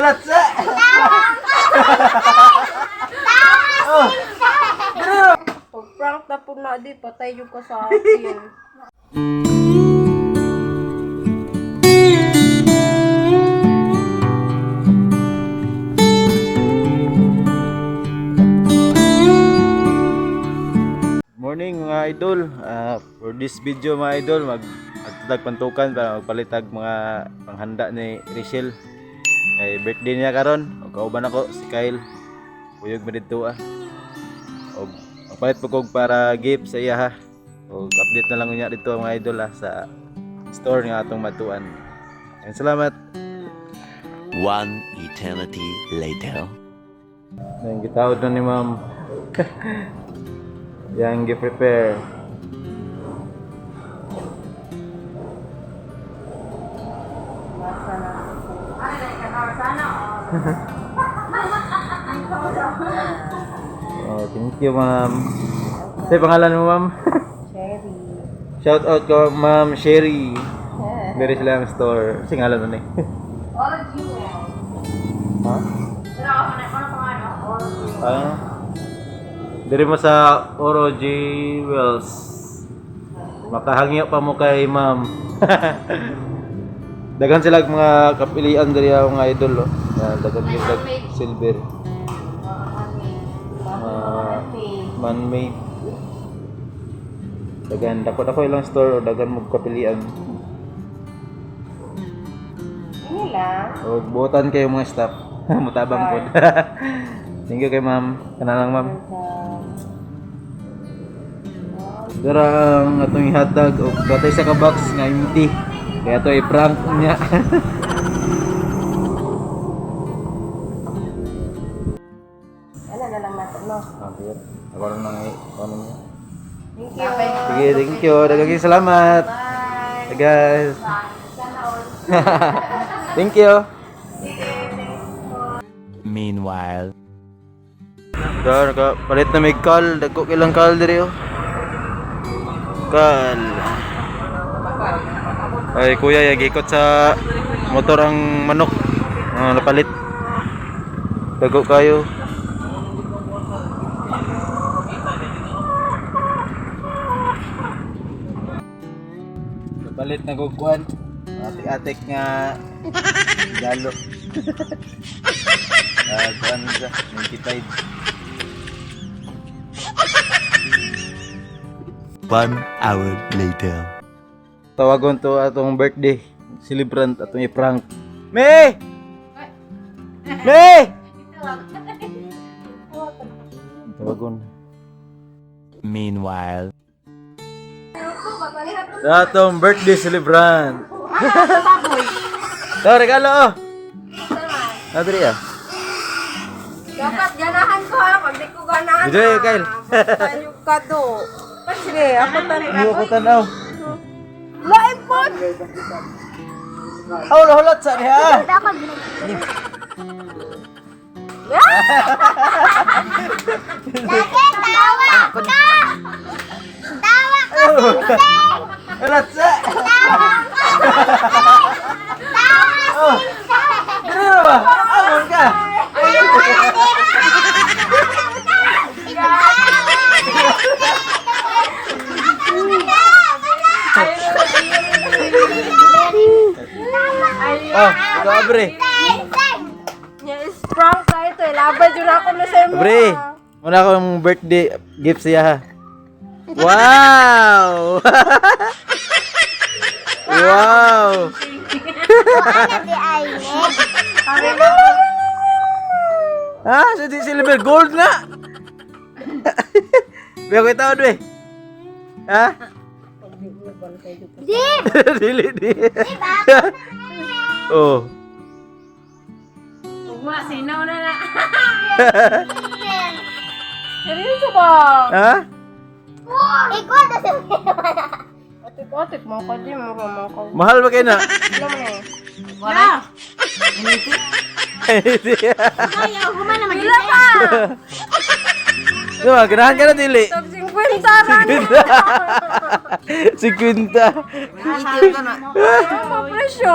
Latsa! Oh. Pag prank na po na di, patay yung ka sa akin. Morning mga idol. For this video mga idol, mag agtag pantukan para magpalitag mga panghanda ni Richelle. Kay birthday niya karon. Og kauban ako si Kyle. Kuyog mi didto ah. Og magpalit po kog para gift sa iya ha. Og update na lang unya dito mga idol ah, sa store nga atong matuan. And salamat. One eternity later. Nang gitawad na ni ma'am. Yang gi-prepare. Oh, thank you, ma'am. Sa pangalan mo, ma'am? Cherry. Shout out ko, Ma'am Sherry. Meron sila ang store. Kasi ngalan nun eh. All of you. Ha? Pero ako na, ano pa ano? All of you. Ah. Diri mo sa Oro J. Wells. Makahangyo pa mo kay ma'am. Daghan sila og mga kapilian diri ah, mga idol oh. Na daghan sila og silver. Ah, man-made. Daghan dako dako ilang store o daghan mo kapilian. Ini lang. Og buotan kayo mga staff. Mutabang pod. Thank you kay ma'am. Kana lang, ma'am. Dara ang atong ihatag og batay sa ka box nga empty. Kaya to i-prank niya. Ano na lang natin, no? Ah, ako lang nang ano niya. Thank you. Sige, thank you. Daghang salamat. Bye. Guys. Sana all. Thank you. Meanwhile. Dar ka palit na may kal, dagko kilang kal diri oh. Kal. Ay kuya, yagikot sa motor ang manok. Ah, napalit. Dagko kayo. Napalit na kukuan. Atik-atik nga galo. Ah, kuan siya, 95. One hour later. Tawagon to atong birthday celebrant atong i-prank. Me! Me! Tawagon. Meanwhile. Atong birthday celebrant. To regalo oh. Adri ah. Dapat ganahan ko ha. Pag di ko ganahan. Video eh, Kyle. Basta yung kado. Sige, ako tan. Ano ko tanaw? Lain po! Aw, hulat sa niya. Lagi tawa ka! Tawa ka! Hulat sa. Tawa Oh. Dili ba? Amon ka. Oh, ikaw abre. Nya is prank ka ito. eh. Labad yun ako na sa imo. Abre. Muna akong birthday gift siya ha. Wow! Wow! Ha? So di silver gold na? Biya ko itaon be. Ha? Di! Dili di. Oh. Ugma, sinaw na na. Seryoso ba? Ha? Ikaw na sa Atik-atik, mga kadi, mura mga kadi. Mahal ba kayo na? Alam mo na eh. Wala. Pila pa! Diba, ganahan ka na dili. Tag 50 ra na. 50. Ano presyo?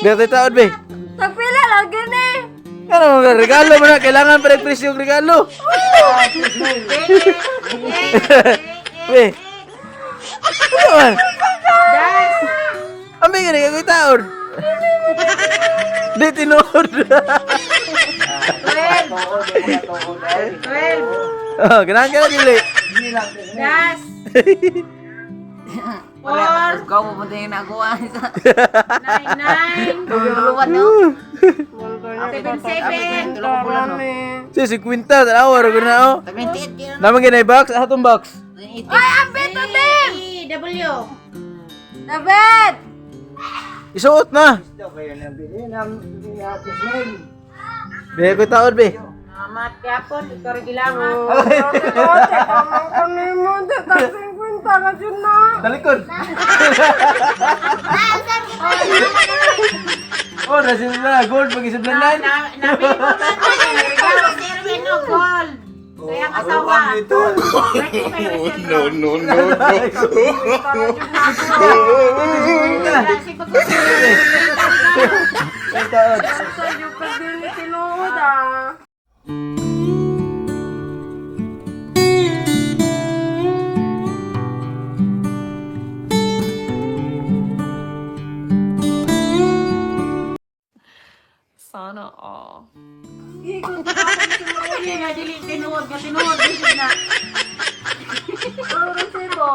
Biya ko itaon be. Tagpila lang gani. Ano mga regalo mo na? Kailangan pa presyo yung regalo. Weh. Ano man? Ambi ka rin kagoy taon. Di tinuod. 12. Oh, ganahan ka na dili. Das. Wala, ikaw pupunta yung nakuha. 9 9 Tuluan no? 7 7. Si 50 tanawa ra na oh. Naman ginay box, ah tong box. Ay, ambit to din. W. David. Isuot na. Be ko taon be. Amat yapon, ikaw rin gilangan. Ang kanimo, tag 50 ka dyan na. Talikod. Oh, nasa na gold pag isablanan. Nabi mo na regalo si Erwin no gold. Kaya ang asawa. No, no, no, no. Si pag- Taon. Sa iyo ka din tinuod ah. Sana all. Hindi nga dili tinuod nga tinuod dili na. Ang resibo.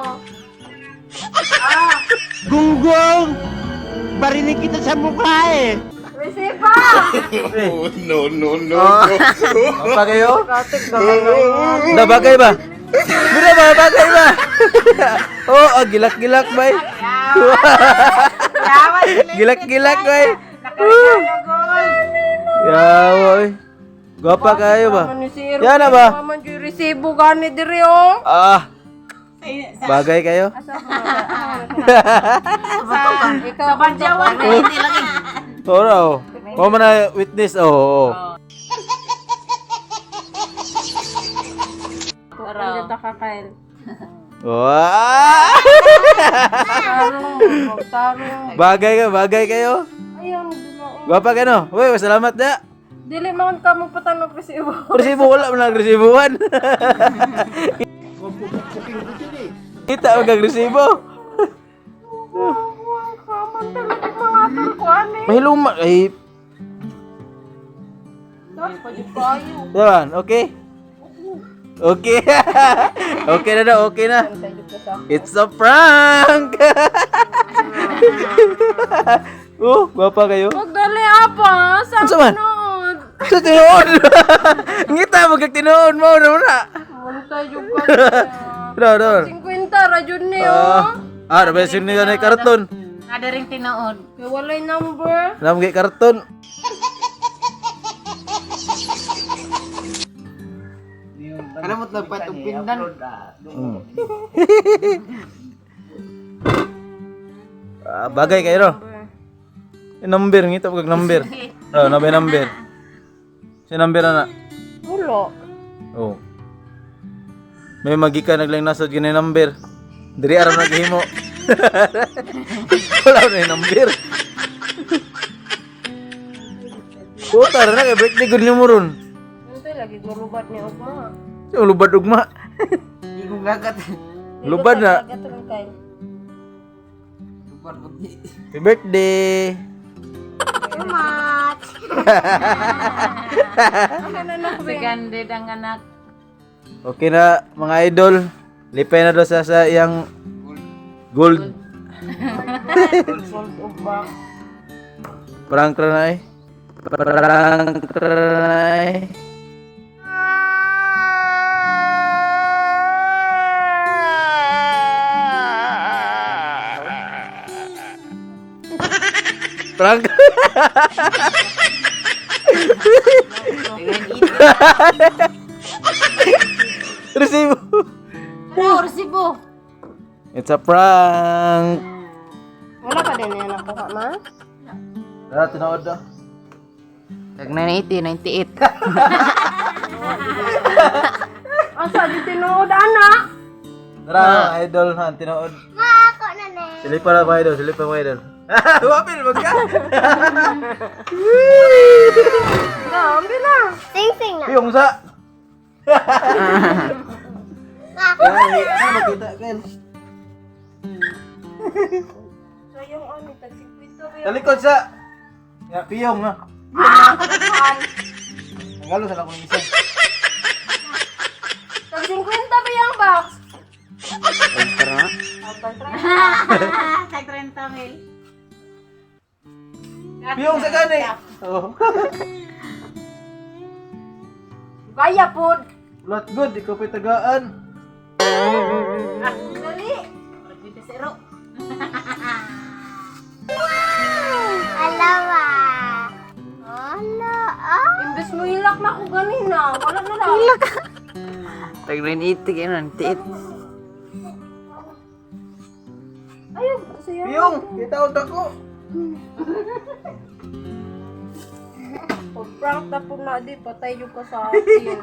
Gunggong! Barinig kita sa mukha eh! Resibo! No, no, no, no. Apa kayo? Da bagay ba? Mira ba bagay ba? Oh, ah, gilak-gilak bay. Gilak-gilak bay. Nakaregalo gold. Yawa oy. Gwapa kayo ba? Ano si Erwin? Yan na ba? Naman yung resibo gani diri oh. Ah. Bagay kayo? Ikaw Banjawan Ora oh. Mo man na witness oh. Oh. Ano ta ka Kyle? Wow! Tarong, tarong. Bagay ka, bagay kayo. Ayun, di Gwapa ka no? Uy, salamat na. Dili man ka mo patanong resibo. Resibo wala man ang resibuhan. Kita mo kag resibo. Kaman talaga mga tol ko ani. Mahiluma ay Das pa jud kayo. Yan, okay? Okay. Okay na daw, okay na. It's a prank. Oh, gwapa kayo. Magdali apa sa Unsa man? tinuod. Sa tinuod. Ngita mo kag tinuod mo na na. Muntay jud ka. Do, do. 50 ra jud ni oh. Ah, ah, dapat sini na karton. Ada ring tinuod. Kay walay number. Nam kay karton. Alam mo tagpat og pindan. Ah, bagay kayo ro. Eh, number ngita mo kag number. Oh, nabay number. Si number ana. Wala. Oh. May magika naglang nasod gini number. Diri aram naghimo. Wala na yung number. Puta ra na kay birthday gud nimo ron. Muntay lagi gulubat ni ugma. Yung lubad ugma. Igong gagat. Lubad na. Gatron kay. Happy birthday. Much. Siganded ang anak. Okay na mga idol. Lipay na daw sa iyang gold. Prank ra na eh. Prank ra na eh. Prank. Resibo. Ano resibo? It's a prank. Wala pa din yan ako ma. Tara, tinuod na. Tag 980, 98. Asa di tinuod ana? Tara, idol ha, tinuod. Ma, ako na na. Silip pa na mga idol, silip pa mga idol. Wapil wag ka. Grabe na. Sing sing na. Piyong sa. Ako. Ay, makita Kel. So yung ano, tag 50 ba yun? Talikod sa. Ya, piyong na. Ang galo sa akong isa. Tag 50 ba yung box? Tag 30 mil. Piyong sa gani. Oh. Gaya po. Lot good, ikaw pa'y tagaan. Dali. Zero. Alawa. Ala. Ah. Imbes mo hilak na ako ganina. Wala na lang. Hilak. Tag 980 kayo nun, tiit. Ayun, sa'yo. Piyong, kita ko dako. Pag prank na po na di, patay yung ka sa akin.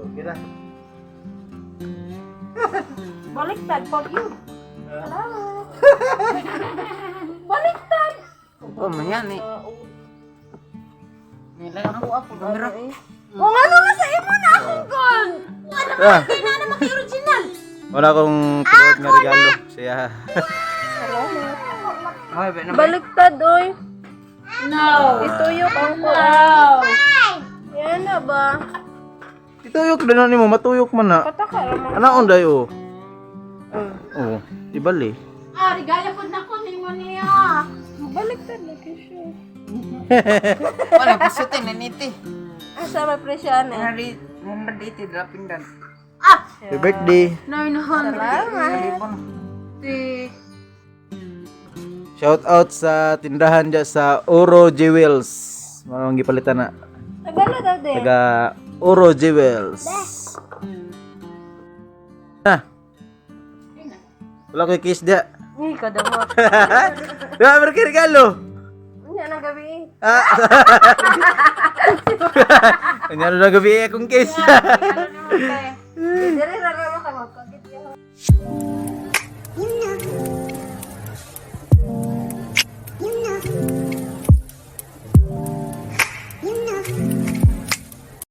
Okay na. Baliktad pag yun. Salamat. Baliktad. Oh, man yan eh. Nila, no? Kamera. Kung ano na sa imo na akong gold. Ah. Wala akong tinuod nga regalo. Siya. Okay, ba naman? Baliktad, oy. No. Ituyok ang kuan. Yan na ba? Ituyok din na nimo, matuyok man na. Pataka raman. Anaon dayo? Oh, ibali. Ah, regalo po na ko nimo niya. Baliktad lagi siya. Wala, pasutin, 980. Asa may presyo ano? 180, dropping down. Happy birthday. 900. Salamat. Shout out sa tindahan dyan sa Oro Jewels. Mga gipalitan na. Tagala daw din. Taga Oro Jewels. Na. Wala ko'y kiss dya. Uy, kadamot. Diba, meron kay regalo? Unya ng gabi eh. Ah. Kanya na gabi eh, akong kiss.